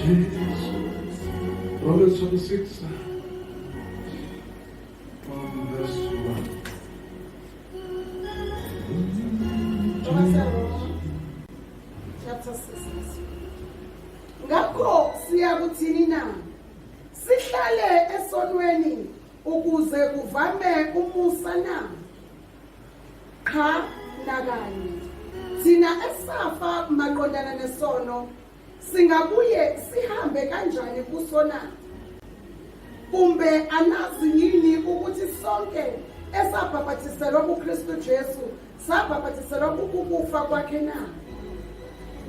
Jesus. Romans chapter 6 from verse 1. Abaseroma chapter 6 verse 1. Ngakho siyakuthini na? Sihlale esonweni ukuze kuvame umusa na? Qha nakanye. Thina esafa maqondana nesono singabuye sihambe kanjani kuso na? Kumbe anazi yini ukuthi sonke esabhabhathiselwa kuKristu Jesu sabhabhathiselwa kukufa kwakhe na?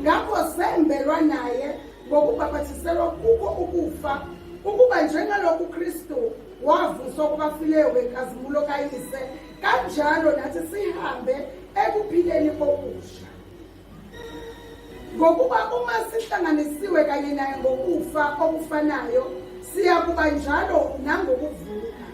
Ngakho sembelwa naye ngokubhabhathiselwa kuko ukufa, ukuba njengalokhu uKristu wavuswa kwabafileyo ngenkazimulo kaYise, kanjalo nathi sihambe ekuphileni okusha. Ngokuba uma sihlanganisiwe kanye naye ngokufa okufanayo, siyakuba njalo nangokuvuka.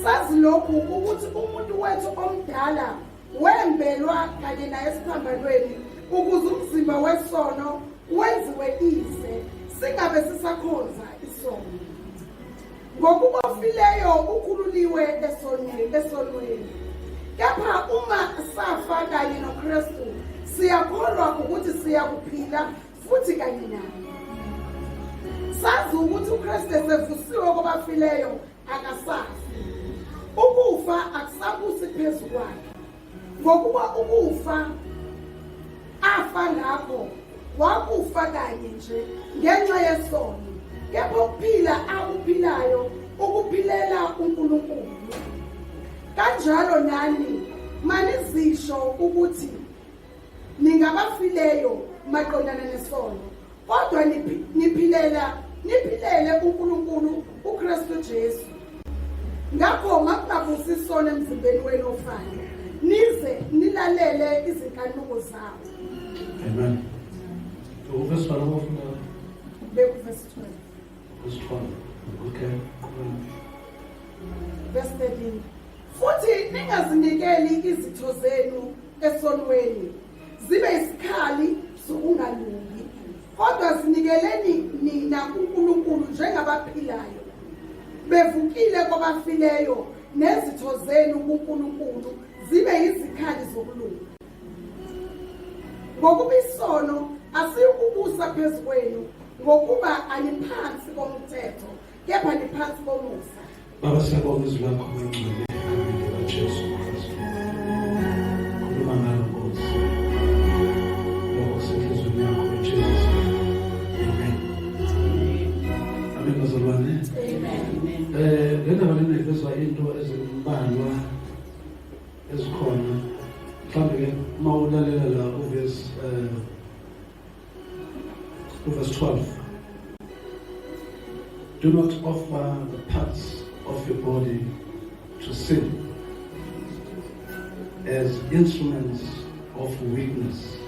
Sazi lokhu ukuthi umuntu wethu omdala wembelwa kanye naye esiphambanweni ukuze umzimba wesono wenziwe ize, singabe sisakhonza isono. Ngokuba ofileyo ukhululiwe esonweni. Kepha uma safa kanye noKristu, siyakholwa ukuthi siyakuphila futhi kanye naye. Sazi ukuthi uKristu esevusiwe kwabafileyo akasafi. Ukufa akusabusi phezu kwakhe. Ngokuba ukufa afa ngakho wakufa kanye nje ngenxa yesono, kepha ukuphila akuphilayo ukuphilela uNkulunkulu. Kanjalo nani manizisho ukuthi ningabafileyo maqondana nesono, kodwa niphilela niphilele uNkulunkulu uKristu Jesu. Ngakho makungabusi isono emzimbeni wenu ofayo, nize nilalele izinkanuko zawo. Amen. Verse 1 abafuna Beku verse 12. Verse 12. Okay. Verse 13. Futhi ningazinikeli izitho zenu esonweni zibe isikhali sokungalungi, kodwa zinikeleni nina kuNkulunkulu njengabaphilayo bevukile kwabafileyo, nezitho zenu kuNkulunkulu zibe yizikhali zokulunga. Ngokuba isono asiyukubusa phezu kwenu, ngokuba aniphansi komthetho, kepha niphansi komusa. Baba, siyabonga izwi lakho ngcwele egameni likaJesu Kristu. Khuluma ngalo Nkosi. Lokho kusenhliziyweni yakho in Jesus name. Amen. Amen bazalwane. Amen. Le ndaba lena ivezwa into ezimbalwa ezikhona. Mhlawumbe ke uma ulalela la uvesi verse 12. Do not offer the parts of your body to sin as instruments of weakness,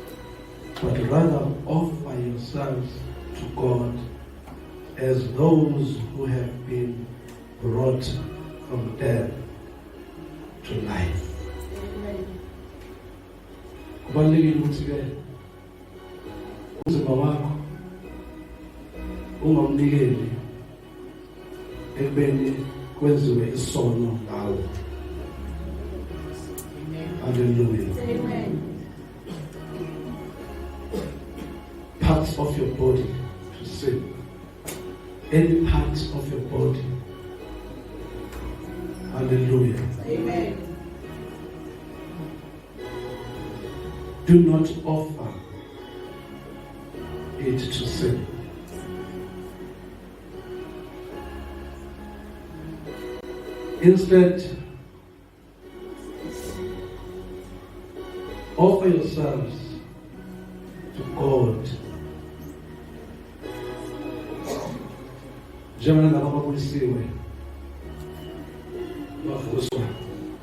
but rather offer yourselves to God as those who have been brought from death to life. Kubalulekile ukuthi ke umzimba wakho ungawunikeli ekubeni kwenziwe isono ngawo. Hallelujah. Amen. Parts of your body to sin. Any part of your body. Hallelujah. Amen. Do not offer it to sin. Instead, offer yourselves to God. Njengoba laba babuyisiwe bavuswa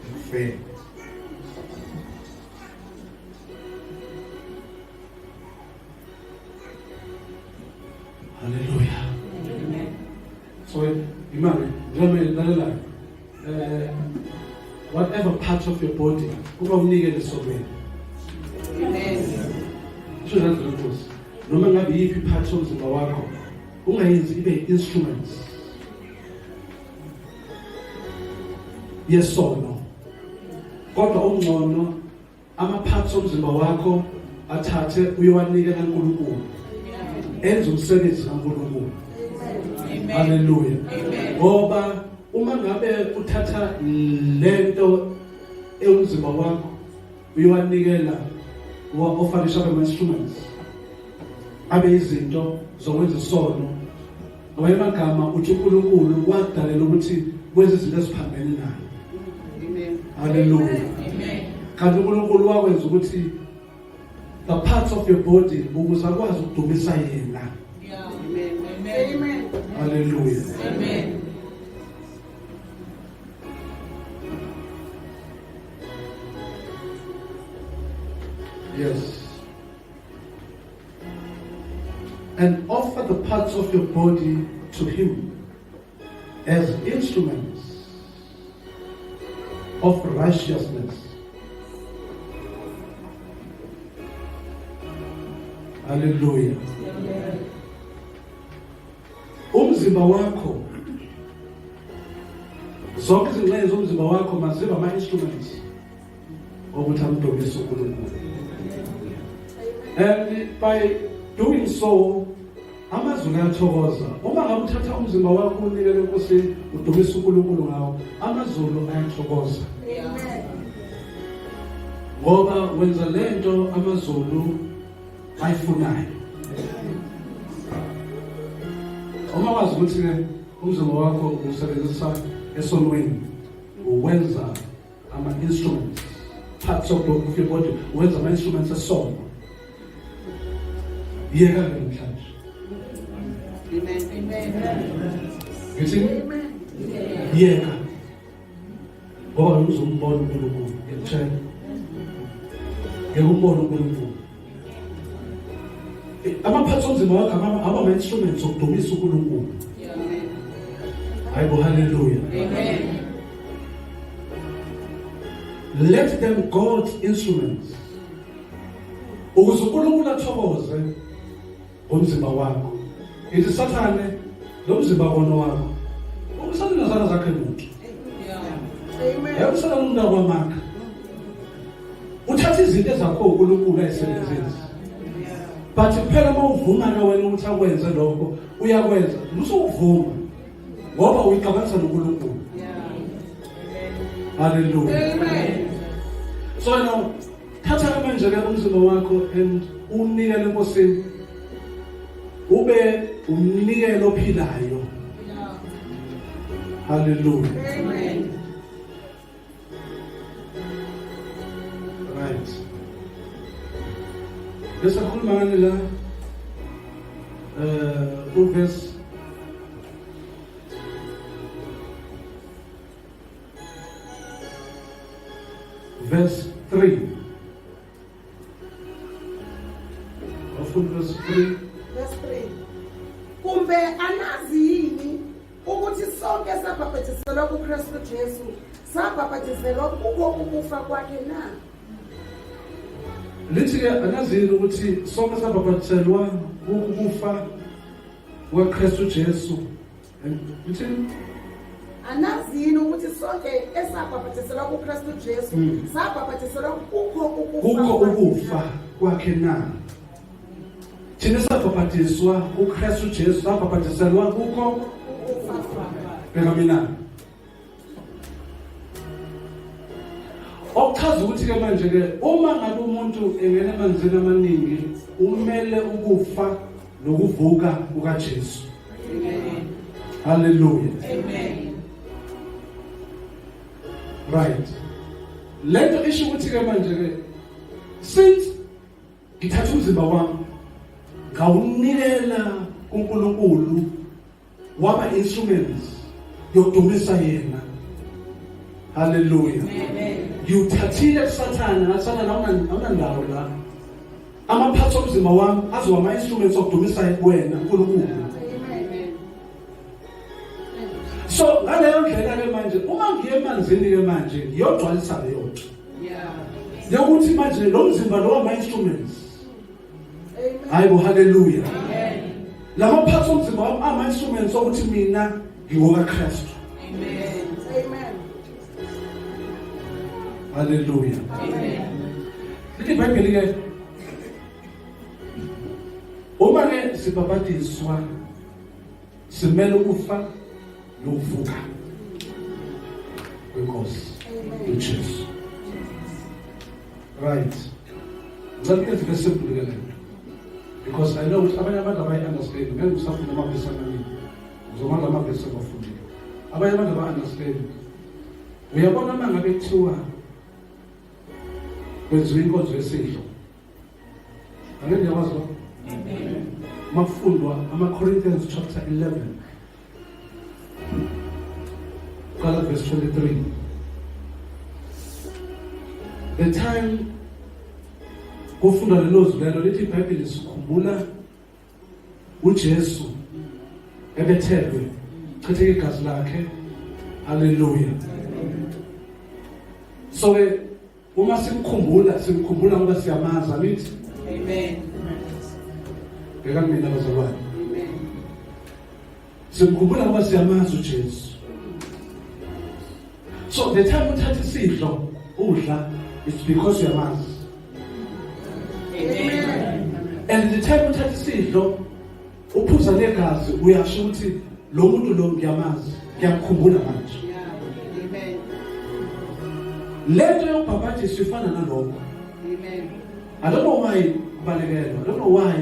ekufeni. Haleluya. So imali njengoba lalelayo whatever part of your body kuba unikele esonweni. Amen. Isho nazi lenkosi. Noma ngabe yiphi part yomzimba wakho ungayenzi ibe instruments yesono. Kodwa ungcono ama-parts omzimba wakho athathe uyowanikela uNkulunkulu. Enza umsebenzi kaNkulunkulu. Haleluya. Ngoba uma ngabe uthatha lento ewumzimba wakho uyowanikela wa-ofanisha ama-instruments abe izinto zokwenza isono. Ngamanye amagama uthi uNkulunkulu wadalela ukuthi wenze izinto eziphambene naye. Amen. Haleluya. Kanti uNkulunkulu wakwenza ukuthi the parts of your body ukuze akwazi ukudumisa yena. Amen. Amen. Haleluya. Amen. Yes. And offer the parts of your body to him as instruments of righteousness. Hallelujah. Umzimba wakho zonke izingxenye zomzimba wakho mazibe ama-instruments okuthi amdumise uNkulunkulu. And by doing so amazulu ayathokoza. Uma ngabe uthatha umzimba wakho unikele eNkosini udumise uNkulunkulu ngawo, amazulu ayathokoza. Amen. Ngoba wenza lento amazulu ayifunayo. Uma wazi ukuthi ke umzimba wakho usebenzisa esonweni uwenza ama-instruments parts of your body wenza ama-instruments esono yeka-ke namhlanje. Amen. Ngithi yeka ngoba uzombona uNkulunkulu, ngiyakutshela, ngeke umbone uNkulunkulu. Amaphathi omzimba wakho aba ama-instruments okudumisa uNkulunkulu. Hayibo, haleluya. Amen. Let them God's instruments ukuze uNkulunkulu athokoze ngomzimba wakho. Ithi Sathane lo mzimba kona wakho umsathane azana zakhe muntu. Amen. Yakusathane umuntu akwamakha uthatha izinto ezakho uNkulunkulu ayisebenzisa, but kuphela uma uvuma ke wena ukuthi akwenze lokho, uyakwenza. Musukuvuma ngoba uyixabanisa noNkulunkulu. Haleluya. Amen. So now thatha ke manje ke umzimba wakho and unikele eNkosini, ube umnikelo ophilayo. Haleluya. Amen. Right, bese khuluma ngani la? Uverse 3. Awufuni verse 3? Verse 3. Kumbe anazi yini ukuthi sonke sabhabhatiselwa kuKristu Jesu, sabhabhatiselwa kuko ukufa kwakhe na? Lithi ke anazini ukuthi sonke sabhabhatiselwa ukufa kukaKristu Jesu. Lithi Anazi yini ukuthi sonke esabhabhatiselwa kuKristu Jesu sabhabhatiselwa kukho ukufa kukho kwakhe ukufa na? kwakhe na? Thina sabhabhatiswa kuKristu Jesu, sabhabhatiselwa kukho Ukufa kwakhe. Bheka mina, okuchaza ukuthi ke manje ke uma ngabe umuntu engena emanzini amaningi umele ukufa nokuvuka kukaJesu. Haleluya. Amen. Right, lento isho ukuthi ke manje ke since ngithatha umzimba wami ngawunikela kuNkulunkulu waba instruments yokudumisa yena. Haleluya. Amen. Ngiwuthathile kuSathane, ngathi Sathane awunandawo la. Amaphathi omzimba wami azoba ama-instruments okudumisa wena uNkulunkulu. Amen. So ngaleyo ndlela ke manje uma ngiye emanzini ke manje ngiyogcwalisa leyo nto Yeah. yokuthi manje lo mzimba lo ama-instruments. Hayi bo, haleluya. Lama parts omzimba wami ama instruments okuthi mina ngingoka Kristu. Amen. Amen. Haleluya. Amen. Lithi iBhayibheli ke uma ke sibhabhadiswa simele ukufa nokuvuka kwenkosi uJesu. Right. Ngicela ukuthi ke simple ke lento. Because I know ukuthi abanye abantu abayi-understand ngeke ngisafunda amavesi amaningi. Ngizomanga amavesi abafundile. Abanye abantu aba-understand. Uyabona uma ngabe kuthiwa kwenziwa inkonzo yesidlo. Ake ngiyakwazi lokho? Makufundwa ama-Corinthians chapter 11 qala verse 23. The time kufundwa lelo zwi lelo lithi iBhayibheli sikhumbula uJesu ebethelwe chitheka igazi lakhe. Haleluya. So ke uma simkhumbula simkhumbula ngoba siyamazi, anithi? Amen. Bheka mina bazalwane. Amen. Simkhumbula ngoba siyamazi uJesu. So the time uthatha isidlo udla, it's because uyamazi. Amen. And the time uthatha isidlo uphuza negazi uyasho ukuthi lo muntu lo ngiyamazi, ngiyamkhumbula manje. Amen. Lento yokubhabhadiswa ifana nalokho. Amen. I don't know why kubalekelwa. I don't know why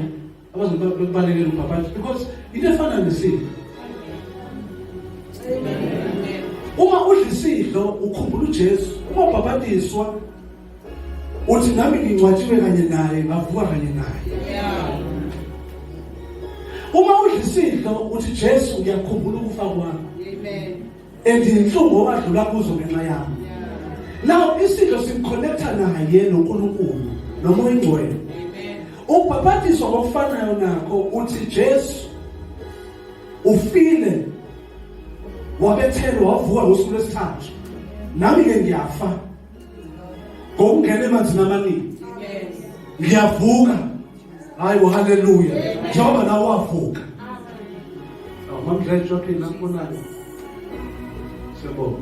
abazobe bekubalekela ubhabhadiso because into efana nesidlo. Amen. Uma udla isidlo ukhumbula uJesu. Uma ubhabhadiswa uthi nami ngingcwatshiwe kanye naye ngavuka kanye naye. Yeah. Uma udla isidlo uthi Jesu ngiyakhumbula ukufa kwakho. Amen. And inhlungu owadlula kuzo ngenxa yami. Yeah. Now isidlo simconnecta naye noNkulunkulu noMoya oNgcwele. Amen. Ubhabhadiswa ngokufanayo nakho uthi Jesu ufile wabethelwa wavuka ngosuku lwesithathu. Nami ke ngiyafa ngokungena emanzini amaningi. Yes. Ngiyavuka. Hayi bo, haleluya. Njengoba nawe wavuka. Awu mamdletsho phila ngikunayo. Siyabonga.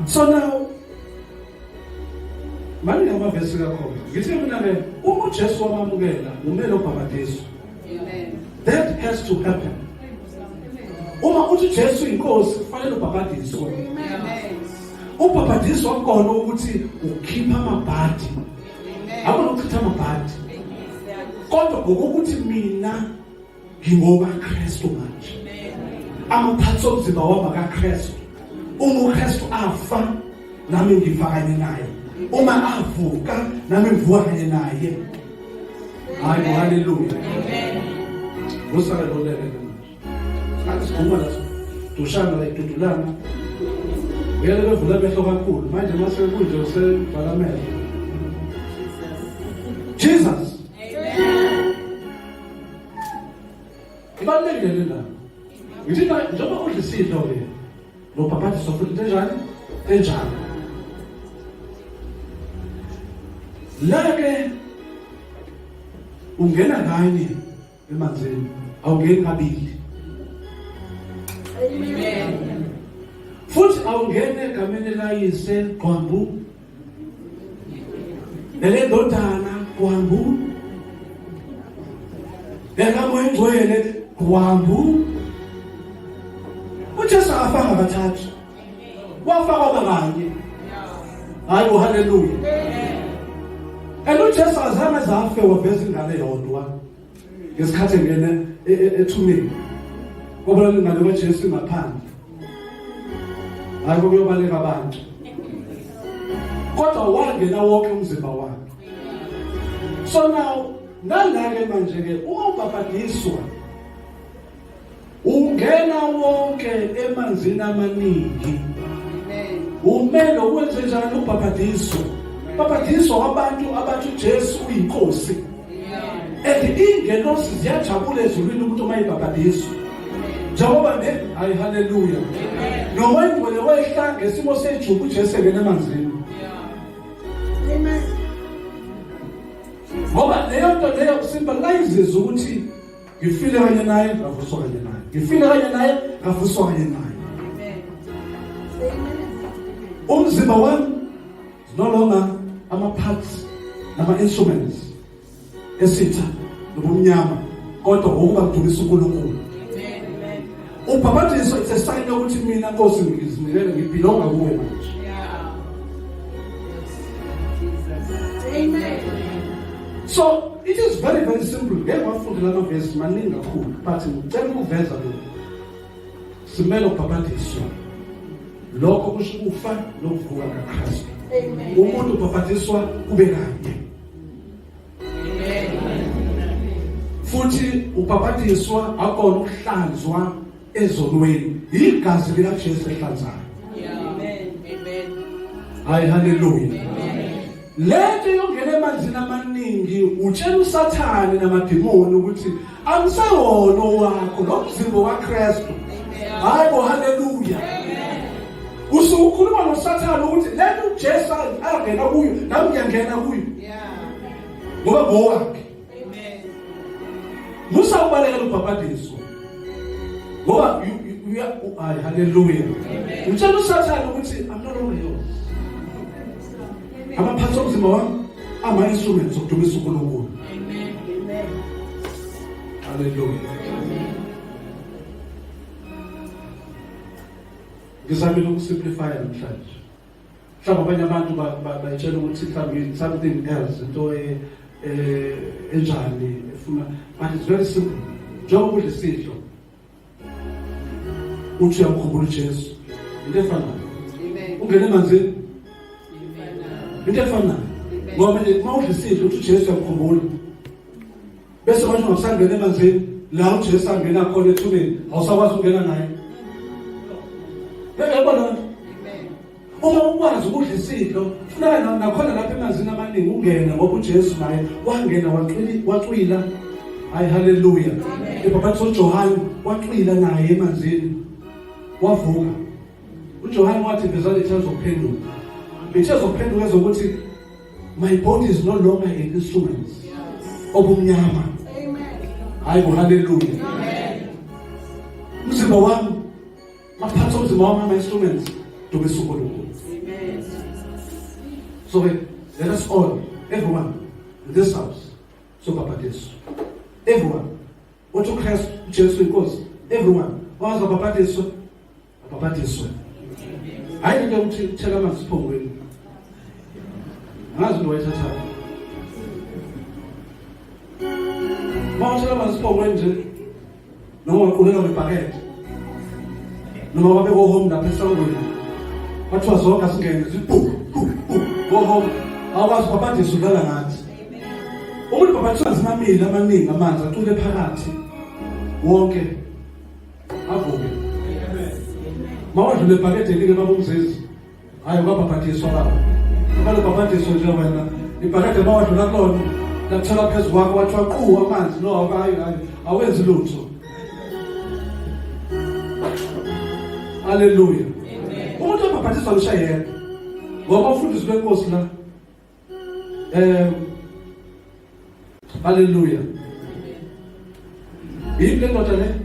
So now manje amavesi kakhona. Ngithi mina ke uma uJesu wamamukela umele ubhabhadiswe. Amen. That has to happen. Uma uthi Jesu inkosi kufanele ubhabhadiswe. Amen. Ubhabhadiswa kona ukuthi ukhipha amabhadi. Amen. Akuna ukuchitha amabhadi. Kodwa ngokuthi mina ngingoka Kristu manje. Amaphathi omzimba wami kaKristu. Uma uKristu afa nami ngifa kanye naye. Uma avuka nami ngivuka kanye naye. Hayi, haleluya. Amen. Usaka lo lele manje. Ngathi siguma la dushana la idudulana. Uyele bevula amehlo kakhulu manje mase kunje usevala amehlo. Jesus. Amen. Ibalulekile le ndaba. Ngithi na njengoba udla isidlo ke nobhabhadiswa futhi into enjani? Enjalo. La ke ungena kanye emanzini awungeni kabili. Amen. Futhi awungene egameni layise gqwambu nelendodana gqwambu nekamoya ingcwele gqwambu. uJesu akafanga kathathu, wafaka kwaba kanye. Hayi bo, haleluya. And uJesu azange azafe waveza ingane yodwa ngesikhathi engena ethuneni. Kwabona ingane kaJesu ingaphandle. Hayi kuyobaleka abantu. Kodwa wangena wonke umzimba wakhe. So now nala-ke manje ke uma ubhabhadiswa ungena wonke emanzini amaningi. Amen. Umele ukwenze njani ubhabhadiso? Bhabhadiswa kwabantu abathi uJesu uyinkosi. And ingelosi ziyajabula ezulwini umuntu uma ebhabhadiswa. Njengoba ne hayi haleluya. Noma ingcwele wehla ngesimo sejuba uJesu engena emanzini. Amen. Ngoba leyo nto leyo symbolizes ukuthi ngifile kanye naye ngavuswa kanye naye. Ngifile kanye naye ngavuswa kanye naye. Umzimba wami is no longer ama-parts nama-instruments esitha nobumnyama kodwa ngokuba ngidumisa uNkulunkulu. Ubhabhadiso it's a sign yokuthi mina Nkosi ngizinikele ngibhilonga kuwe manje. Amen. So it is very very simple. Ngeke wafundela amavesi maningi kakhulu but ngicela ukuveza lokhu. Simele ubhabhadiswa. Lokho kusho ukufa nokuvuka kaKristu. Amen. Umuntu ubhabhadiswa kube kanye. Futhi ubhabhadiswa akona ukuhlanzwa ezonweni. Igazi likaJesu ehlanzayo. Amen. Amen. Hayi haleluya. Lento yongena emanzini amaningi utshela uSathane namadimoni ukuthi angisewona owakho lo mzimba kaKristu. Hayi bo haleluya. Usukhuluma noSathane ukuthi lento uJesu angena kuyo nami ngiyangena kuyo. Ngoba ngowakhe. Amen. Musa ubalekela ubhabhadiso. Ngoba uya hayi haleluya. Utshela uSathane ukuthi I'm no longer yours. Amaphathi omzimba wami ama instruments okudumisa uNkulunkulu. Amen. Amen. Haleluya. Ngizamile ukusimplify namhlanje. Mhlawumbe abanye abantu bayitshela ukuthi mhlawumbe something else into e, e, enjani efuna but it's very simple. Njengoba udla isidlo uthi uyamkhumbula uJesu into efanayo. Ungene emanzini into efanayo. Ngoba manje uma udla isidlo uthi uJesu uyamkhumbula. Bese manje ungasangena emanzini la uJesu angena khona ethuneni awusakwazi ukungena naye. Uyabona lento? Uma ukwazi ukudla isidlo, funeka nakhona lapha emanzini amaningi ungene ngoba uJesu naye wangena wacwili wacwila. Hayi haleluya. Ibhaphathiso uJohane wacwila naye emanzini. Wavuka. uJohane wathi vezani ithemba zokuphenduka. Ithemba zokuphenduka ezokuthi My body is no longer an instrument obumnyama. Hayi bo haleluya. Umzimba wami maphatha umzimba wami ama instruments dumisa uNkulunkulu. Amen. So let us all everyone in this house so baptiswa. Everyone uthi uKristu uJesu inkosi everyone wazobhabhatiswa abhabhadiswe hayi into yokuthi uthela amanzi esiphongweni angazi into wayithathayo uma uthela amanzi esiphongweni nje noma waquleka ngebhakede noma wabe go home lapha esangweni kwathiwa zonke asingene zibhu bu bu go home awukwazi ubhabhadiswa udlala ngathi umuntu ubhabhadiswa zimamile amaningi amanzi acule phakathi wonke avuke mawadlule ebhakedeni ke baba umzizi hayi kwabhabhadiswa baba abalobhabhadiswa nje wena ibhakede mawadlula kulona lakuthola phezu kwakho wathiwa qhu amanzi no hayi hayi awenzi lutho haleluya umuntu obhabhadiswa ngisho yedwa ngoba ufundisi lwenkosi la Haleluya. Yini le ndoda le?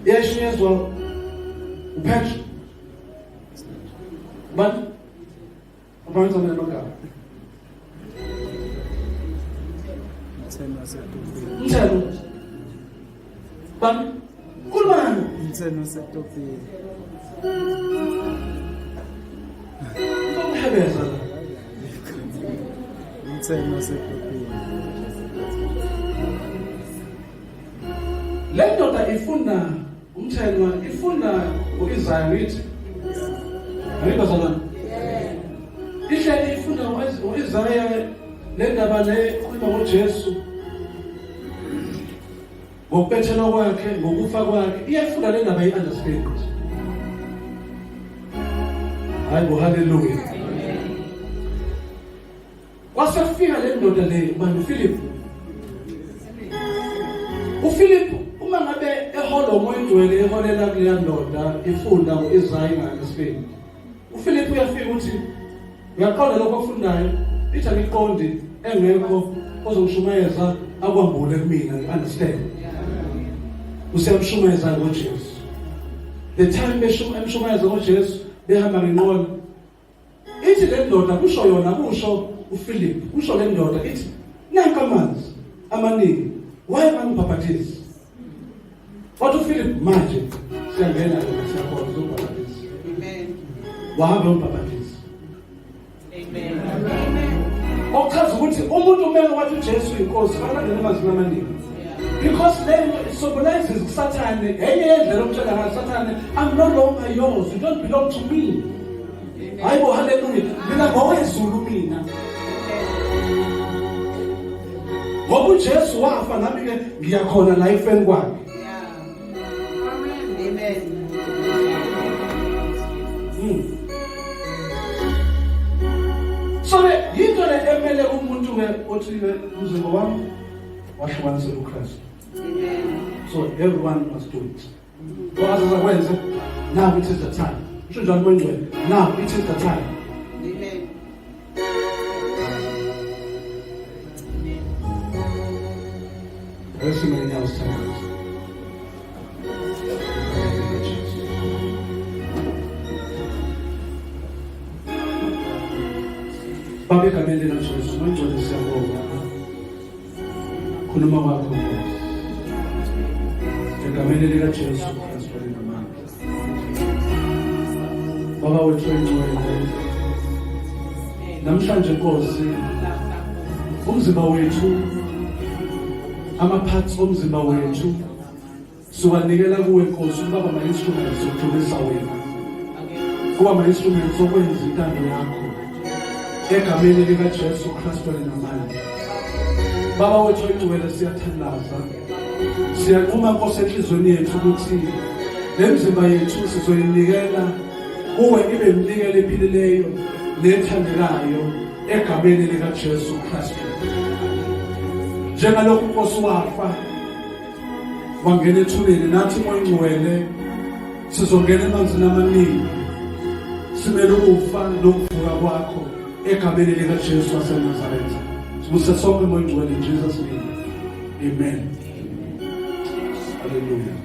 Iyashunyezwa uPetro. Bani? Abantu amagama. Mthelo. Bani? Khulumani. Mthelo setopini. Ukuhebeza la. Mthelo setopini. Le ndoda ifuna umthenwa ifuna uIsaya ngithi. Ayikho zalana. Ihleli ifuna uIsaya le ndaba le ikhuluma ngoJesu. Ngokubethelwa kwakhe, ngokufa kwakhe, iyafunda le ndaba i-understand. Hayi bo haleluya. Kwase kufika le ndoda le ubani uPhilip. uPhilip uma ngabe ehola umoya ongcwele eholela kuleya ndoda ifunda ngo-Isaya ngesibili. uPhilip uyafika uthi uyaqonda lokho okufundayo ithi angiqondi. engekho ozongishumayeza akwambule kumina you understand useyamshumayeza ngoJesu the time emshumayeza ngoJesu behamba ngenqola ithi le ndoda kusho yona kusho uPhilip kusho le ndoda ithi nanka amanzi amaningi why bangibhabhathizi wathi uPhilip manje siyangena ke siyakhona uzobhabhathiza Amen. wahamba ubhabhathiza Amen. Okuchaza ukuthi umuntu umele wathi uJesu inkosi akalandela amazwi amaningi. Because then it symbolizes kuSathane enye yendlela omtshela ngayo Sathane I'm no longer yours you don't belong to me. Hayibo haleluya mina ngowezulu mina. Ngoba uJesu wafa nami ke ngiyakhona la efeni kwakhe. Amen. So ke yinto le emele umuntu ke othi ke umzimba wami wahlukanisela uKristu. Amen. So everyone must do it. Wazaza kwenze now it is the time. Usho njalo kwengcwele now it is the time. Amen. Ake sime ngenyawo sithandaze. Baba egameni likaJesu, ngcwele siyabonga. Khuluma kwakho Nkosi. Egameni likaJesu Kristu elinamandla. Baba wethu oyingcwele. Namhlanje Nkosi umzimba wethu ama-parts omzimba wethu siwanikela kuwe Nkosi ukuba ama-instruments okudumisa wena kuba ama-instruments okwenza intando yakho egameni likaJesu Kristu elinamandla Baba wethu oyingcwele siyathandaza siyanquma Nkosi enhlizweni yethu ukuthi le mizimba yethu sizoyinikela kuwe ibe iminikelo ephilileyo nethandekayo egameni likaJesu Kristu njengalokhu Nkosi wafa wangena ethuneni nathi moya ingcwele sizongena emanzini amaningi simele ukufa nokuvuka kwakho egameni likaJesu waseNazaretha sibuse sonke moya ingcwele in Jesus name amen hallelujah.